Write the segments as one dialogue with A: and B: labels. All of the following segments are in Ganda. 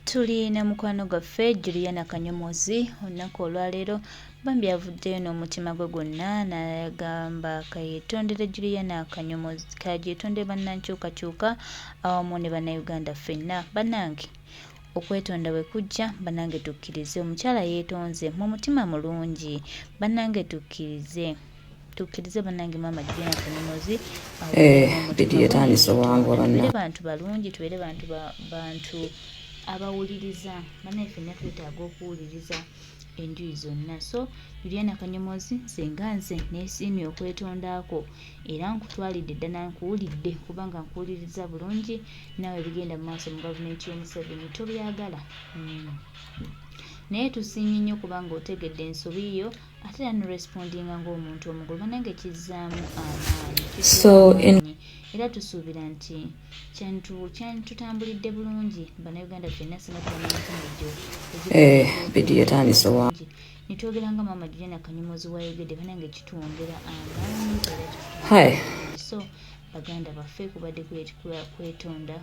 A: Tuli ne mukwano gwaffe Juliana Kanyomozi. Olunaku olwaleero bambi avuddeyo n'omutima gwe gwonna n'agamba kayetondere Juliana Kanyomozi, kagyetondere bannankyukakyuka awamu ne Bannayuganda ffenna. Bannange, okwetonda bwe kujja, bannange tukkirize. Omukyala yeetonze mu mutima mulungi, bannange tukkirize. Tukkirize bannange maama Juliana Kanyomozi.
B: Vidiyo etandise owanguwa
A: Tubeere
B: banna.
A: bantu balungi, tubeere bantu abawuliriza. Bannange, ffenna twetaaga okuwuliriza enjuyi zonna. So Juliana Kanyomozi, nze nga nze neesiimye okwetondaako era nkutwalidde ddala, nkuwulidde kubanga nkuwuliriza bulungi. Naawe ebigenda mu maaso mu gavumenti y'Omuseveni tobyagala. Naye tusiimye nnyo kubanga otegedde ensobi yo ate era norespondinga ng'omuntu omukulu. Bannange, kizzaamu amaanyi.
B: So in
A: Amaanyi, era tusuubira nti kyantutambulidde bulungi. Bannayuganda ffenna singa tuba n'emitima egyo
B: Vidiyo etandise owanguwa.
A: Nitwogera nga maama Juliana Kanyomozi wayogedde, banange kitwongera amaanyi era
B: Hi.
A: kitutambulira. So baganda baffe, kubadde kwetonda.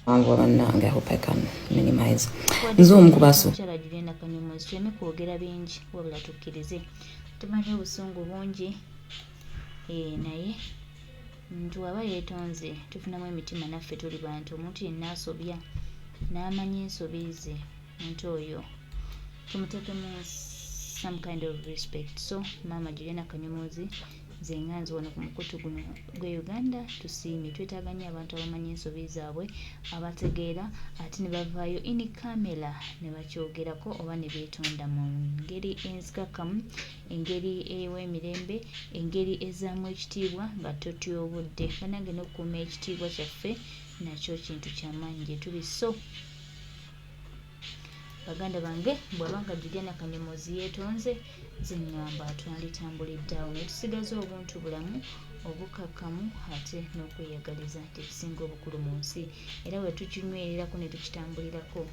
B: Wanguwa bannange, I hope I can minimize. Nze omu ku baso
A: Omukyala Juliana Kanyomozi, tuleme kwogera bingi, wabula tukkirize. Tumanyi obusungu bungi, naye nti waba yeetonze tufunamu emitima. Naffe tuli bantu. Omuntu yenna asobya n'amanya ensobi ze, omuntu oyo tumuteekemu some kind of respect. So maama Juliana Kanyomozi, nze nga nze wano ku mukutu guno gwe Uganda, tusiimye. Twetaaga nnyo abantu abamanyi ensobi zaabwe, abategeera, ate ne bavaayo in camera ne bakyogerako oba ne beetonda mu ngeri enzikakkamu, engeri ew'emirembe, engeri ezzaamu ekitiibwa nga totyobodde. Bannange, n'okukuuma ekitiibwa kyaffe nakyo kintu kyamaanyi gye tuli. So baganda bange, bw'aba nga Juliana Kanyomozi yeetonze, nze ŋŋamba twanditambulidde awo naye tusigaze obuntu bulamu, obukakkamu ate n'okweyagaliza, kyekisinga obukulu mu nsi. Era bwe tukinywererako ne tukitambulirako,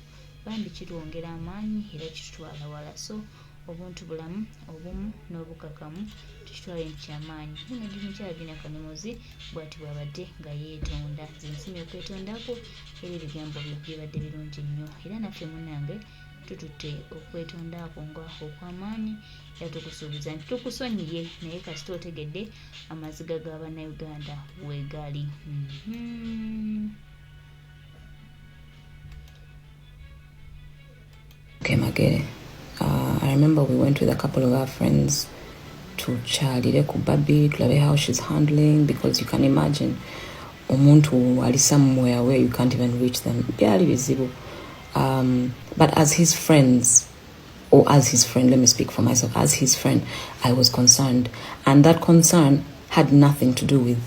A: bambi kitwongera amaanyi era kitutwala wala. So obuntu bulamu, obumu n'obukakamu tukitwale nti kyamaanyi. Mukyala Juliana Kanyomozi bw'ati bw'abadde nga yeetonda. Nze nsimye okwetondako era ebigambo bye bibadde birungi nnyo, era naffe munnange tututte okwetondaako nga okw'amaanyi era tukusuubiza nti tukusonyiye, naye kasita otegedde amaziga ga Bannayuganda weegali.
B: Okay, Magere. I remember we went with a couple of our friends to kyalire ku Barbie, tulabe how she's handling, because you can imagine omuntu ali somewhere where you can't even reach them. Byali bizibu. But as his friends, or as his friend, let me speak for myself, as his friend, I was concerned. And that concern had nothing to do with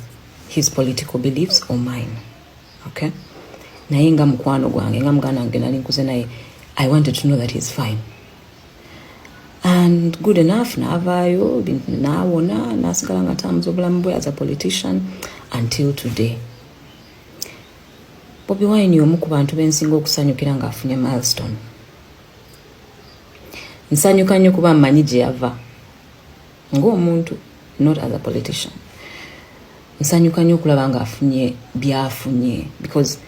B: his political beliefs or mine. Okay? Naye nga mukwano gwange, nga muganda wange nali nkuze naye, I wanted to know that he's fine. And good enough, n'avaayo n'awona, n'asigala nga atambuza obulamu bwe as a politician until today. Bobi Wine omu ku bantu bensinga okusanyukira ng'afunye milestone. Nsanyuka nnyo kuba mmanyi gye yava ng'omuntu, not as a politician. Nsanyuka nnyo okulaba ng'afunye byafunye because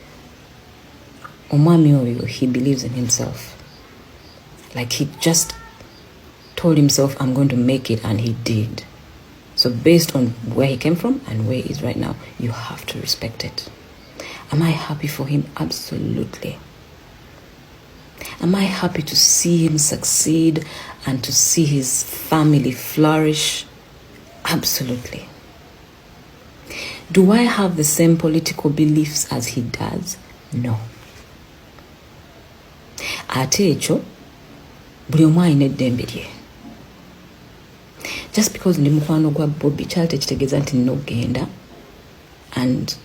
B: omwami oyo, he believes in himself. Like, he just told himself, "I'm going to make it," and he did. So based on where he came from and where he is right now, you have to respect it. Am I happy for him? Absolutely. Am I happy to see him succeed and to see his family flourish? Absolutely. Do I have the same political beliefs as he does? No. Ate ekyo buli omu alina eddembe lye. Just because ndi mukwano gwa Bobby kyali tekitegeeza nti nina okugenda and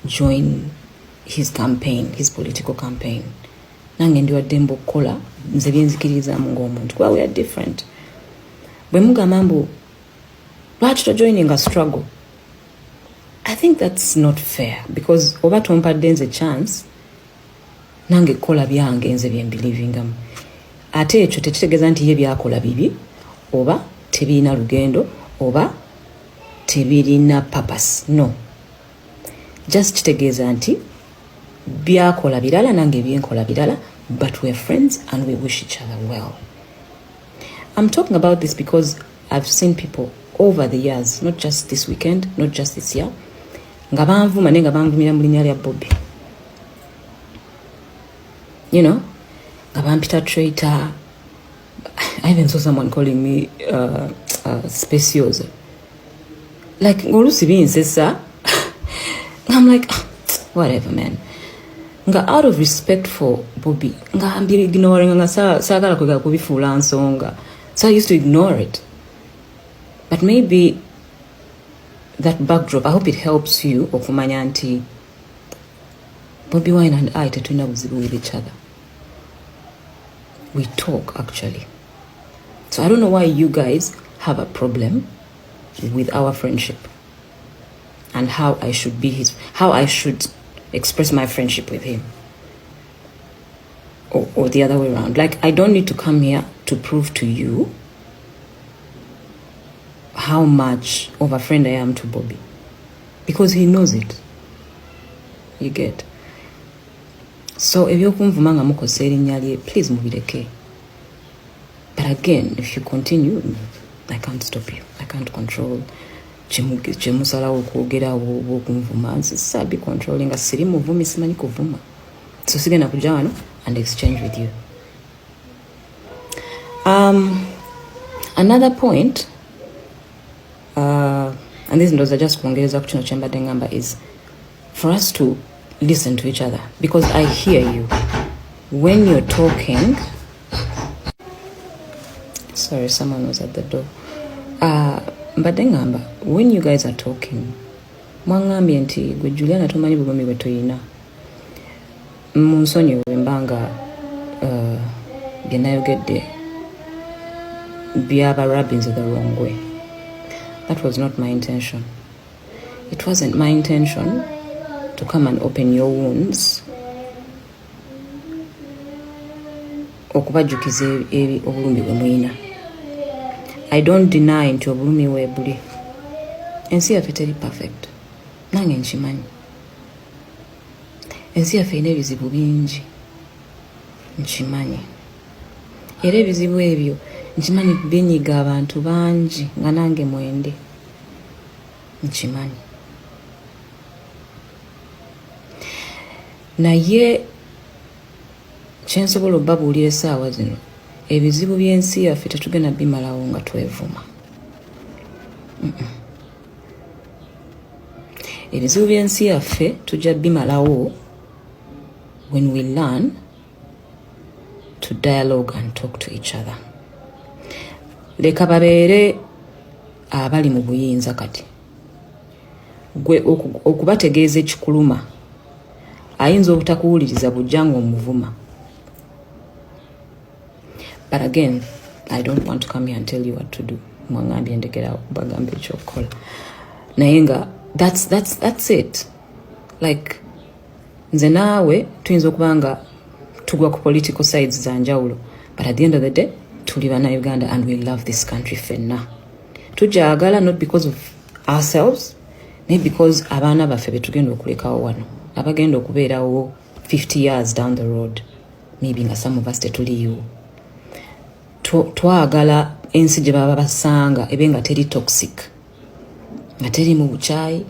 B: join his campaign, his political campaign. Nange ndi waddembe okukola nze byenzikiririzaamu ng'omuntu, kuba we are different. Bwe mugamba mbu lwaki tojoininga struggle, I think that's not fair, because oba tompadde nze chance nange kukola byange nze byembelievingamu. Ate ekyo tekitegeeza nti ye byakola bibi oba tebirina lugendo oba tebirina purpose. No, just kitegeeza nti Byakola birala, nange byenkola birala, but we're friends and we wish each other well. I'm talking about this because I've seen people over the years, not just this weekend, not just this year, nga banvuma, naye nga banvumira mu linnya lya Bobi, nga bampita traitor. I even saw someone calling me speciosa. Like, ng'oluusi binsesa. I'm like, "Ah, whatever, man." Nga out of respect for Bobby, nga mbi-ignoringa, nga saagala kwegala kubifuula nsonga. So I used to ignore it. But maybe that backdrop, I hope it helps you okumanya nti Bobby Wine and I tetulina buzibu with each other. We talk, actually. So I don't know why you guys have a problem with our friendship and how I should be his, how I should express my friendship with him. Or the other way around. Like, I don't need to come here to prove to you how much of a friend I am to Bobby, because he knows it. You get? So ebyokunvuma nga mukozesa erinnya lye, please mubireke. But again, if you continue, I can't stop you. I can't control kyemusalawo okwogerawo oba okunvuma. Nze sabi controlling, nga siri muvumi, simanyi kuvuma, so sigenda kujja wano and exchange with you. Another point, and this ndowooza just kwongereza ku kino kyembadde ngamba, is for us to listen to each other, because I hear you when you're talking. Sorry, someone was at the door. Mbadde ngamba, when you guys are talking, mwaŋŋambye nti gwe Juliana tomanyi bulumi bwe tuyina. Munsonyiwe mbanga bye nayogedde byaba rubbing the wrong way. That was not my intention. It wasn't my intention to come and open your wounds, okubajjukiza obulumi bwe muyina. I don't deny nti obulumi weebuli. Ensi yaffe teri perfect, nange nkimanyi. Ensi yaffe erina ebizibu bingi, nkimanyi. Era ebizibu ebyo nkimanyi binyiga abantu bangi, nga nange mwende, nkimanyi. Naye kyensobola obbabuulira essaawa zino, ebizibu by'ensi yaffe tetugenda bimalawo nga twevuma. Ebizibu by'ensi yaffe tujja bimalawo when we learn to dialogue and talk to each other. Leka babeere abali mu buyinza kati, gwe okubategeeza ekikuluma, ayinza obutakuwuliriza bujja ng'omuvuma. But again, I don't want to come here and tell you what to do. Mwangambye ndekera bagamba ekyokukola, naye nga that's it. Like, nze naawe tuyinza okuba nga tugwa ku political sides za njawulo, but at the end of the day tuli bannayuganda and we love this country. Ffenna tujagala, not because of ourselves, naye because abaana baffe betugenda okulekawo wano, abagenda okubeerawo 50 years down the road, maybe nga some of us tetuliiwo. Twagala ensi gye baba basanga ebe nga teri toxic, nga teri mu bukyayi,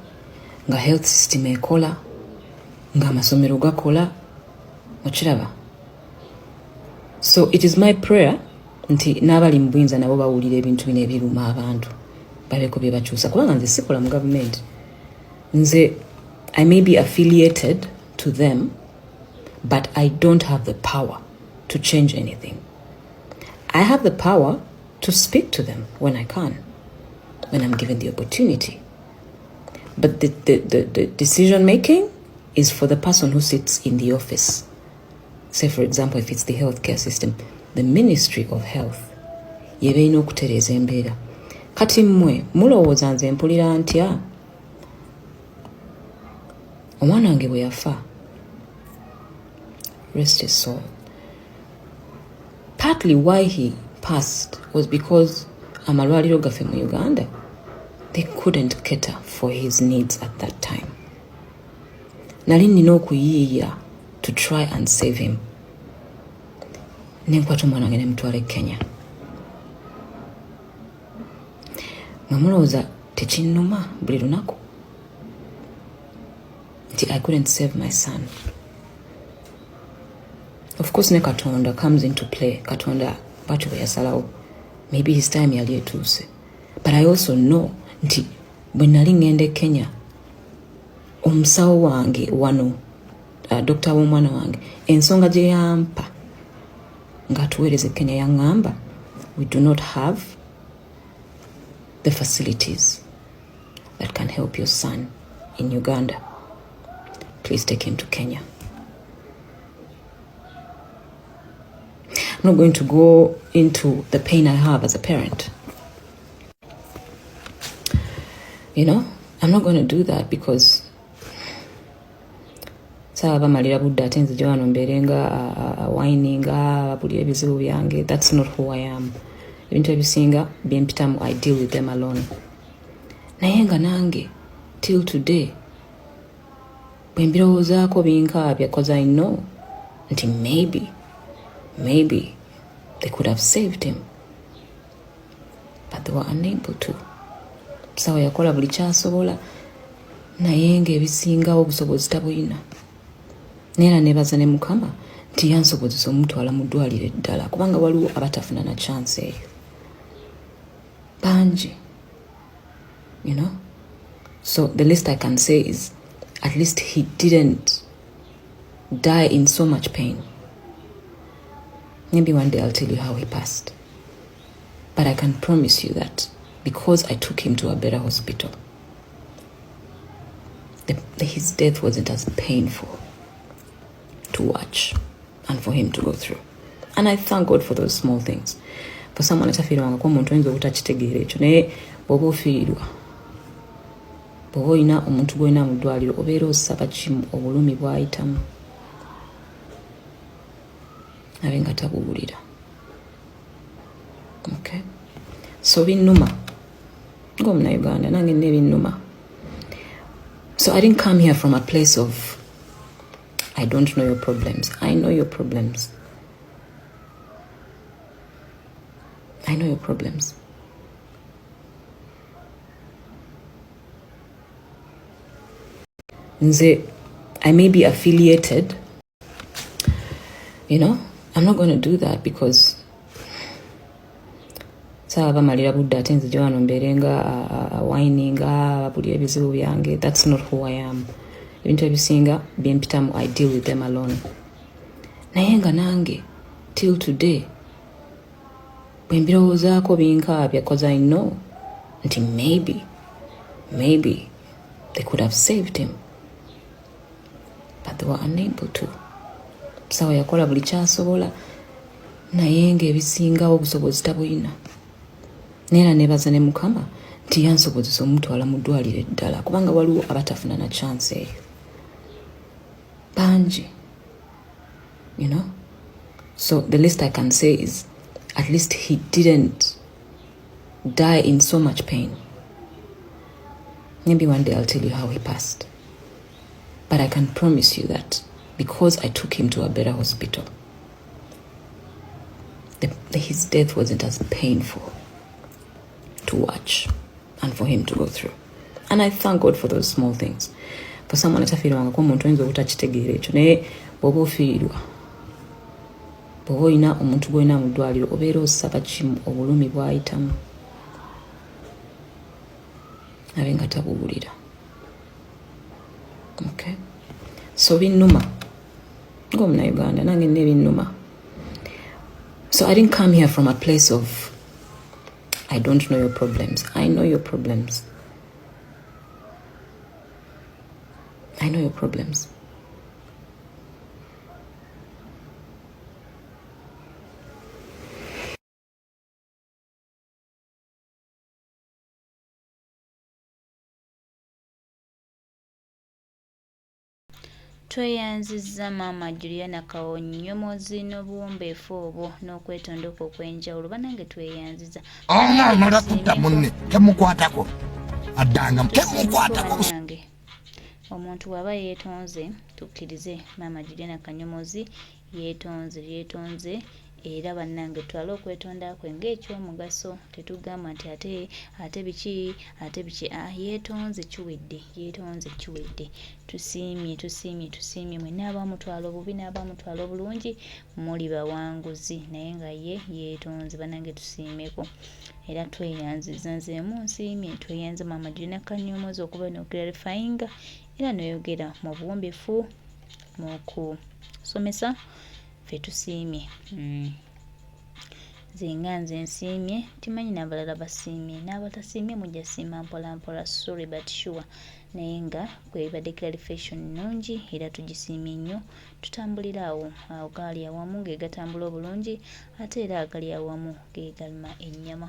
B: nga health system ekola, ng'amasomero gakola. Okiraba? So it is my prayer nti n'abali mu buyinza nabo bawulira ebintu bino ebiruma abantu, babeeko bye bakyusa, kubanga nze sikola mu gavumenti. Nze I may be affiliated to them, but I don't have the power to change anything. I have the power to speak to them when I can, when I'm given the opportunity, but the decision making is for the person who sits in the office. Say, for example, if it's the healthcare system, the Ministry of Health yeba erina okutereeza embeera. Kati mmwe mulowooza nze mpulira ntya omwana wange bwe yafa? Rest his soul. Partly why he passed was because amalwaliro gaffe mu Uganda, they couldn't cater for his needs at that time. Nali nina okuyiiya. to try and save him. Nenkwata omwana wange nemutwala e Kenya. Mwe mulowooza tekinnuma buli lunaku nti I couldn't save my son? Of course ne Katonda comes into play. Katonda bwatyo bwe yasalawo. Maybe his time yali etuuse. But I also know nti bwe nali ngenda e Kenya, omusawo wange wano, dokita w'omwana wange, ensonga gye yampa ng'atuweereza e Kenya, yaŋŋamba we do not have the facilities that can help your son in Uganda. Please take him to Kenya. I'm not going to go into the pain I have as a parent. You know, I'm not going to do that because saaba bamalira budde ate nzija wano mbeere nga wininga buli ebizibu byange. That's not who I am. Ebintu ebisinga byempitamu, I deal with them alone. Naye nga nange till today bwe mbirowoozaako binkaabya, cause I know nti maybe they could have saved him, but they were unable to. Musawo yakola buli kyasobola, naye ng'ebisingawo obusobozi tabulina. Naye era neebaza ne Mukama nti yansobozesa omutwala mu ddwaliro eddala, kubanga waliwo abatafuna na chance eyo bangi, you know. So the least I can say is at least he didn't die in so much pain. Maybe one day I'll tell you how he passed, but I can promise you that because I took him to a better hospital, his death wasn't as painful to watch and for him to go through. And I thank God for those small things. For someone atafiirwangako omuntu oyinza obutakitegeera ekyo, naye bw'oba ofiirwa, bw'oba olina omuntu gw'olina mu ddwaliro, obeera osaba kimu, obulumi bw'ayitamu abe nga tabuwulira. Okay, so binnuma ng'omunnayuganda, nange nina ebinnuma. So I didn't come here from a place of I don't know your problems. I know your problems. I know your problems. Nze, I may be affiliated, you know, I'm not going to do that because saaba bamalira budde ate nzija wano mbeere nga wininga buli ebizibu byange. That's not who I am. Ebintu ebisinga byempitamu, I deal with them alone. Naye nga nange till today bwe mbirowoozaako binkaabya, cause I know nti maybe they could have saved him, but they were unable to. Musawo yakola buli kyasobola, naye ng'ebisingawo obusobozi tabulina. Naye era neebaza ne Mukama nti yansobozesa omutwala mu ddwaliro eddala, kubanga waliwo abatafuna na chance eyo bangi, you know. So the least I can say is at least he didn't die in so much pain. Maybe one day I'll tell you how he passed, but I can promise you that because I took him to a better hospital, his death wasn't as painful to watch and for him to go through. And I thank God for those small things. For someone atafiirwangako omuntu oyinza obutakitegeera ekyo, naye bw'oba ofiirwa, bw'oba olina omuntu gw'olina mu ddwaliro, obeera osaba kimu, obulumi bw'ayitamu abe nga tabuwulira. Okay, so binnuma ng'omunnayuganda, nange nina ebinnuma. So I didn't come here from a place of I don't know your problems. I know your problems. I know your problems.
A: Tweyanzizza Maama Juliana Kawonnyomozi n'obuwombeefu obwo n'okwetonda okwo okw'enjawulo. Bannange tweyanzizza.
C: Omwana kutta munne, temukwatako, addanga temukwatako.
A: Bannange. Omuntu bw'aba yeetonze tukkirize. Maama Juliana Kanyomozi yeetonze, yeetonze era bannange tutwale okwetonda kwe ng'ekyomugaso. Tetugamba nti ate ate biki ate biki. Ah, yeetonze kiwedde, yeetonze kiwedde. Tusiimye, tusiimye, tusiimye. Mwenna abamutwala obubi n'abamutwala obulungi muli bawanguzi, naye nga ye yeetonze. Bannange tusiimeko era tweyanziza. Nze munsiimye, tweyanze Maama Juliana Kanyomozi okuba n'oclarifyinga era n'oyogera mu buwombeefu mu kusomesa. Ffe tusiimye. Nze nga nze nsiimye, timanyi n'abalala basiimye, n'abatasiimye mujja siima mpola mpola, sorry but sure. Naye nga kwebadde clarification nnungi era tugisiimye nnyo. Tutambulira awo awo, gaali awamu ge gatambula obulungi, ate era agali awamu ge galima ennyama.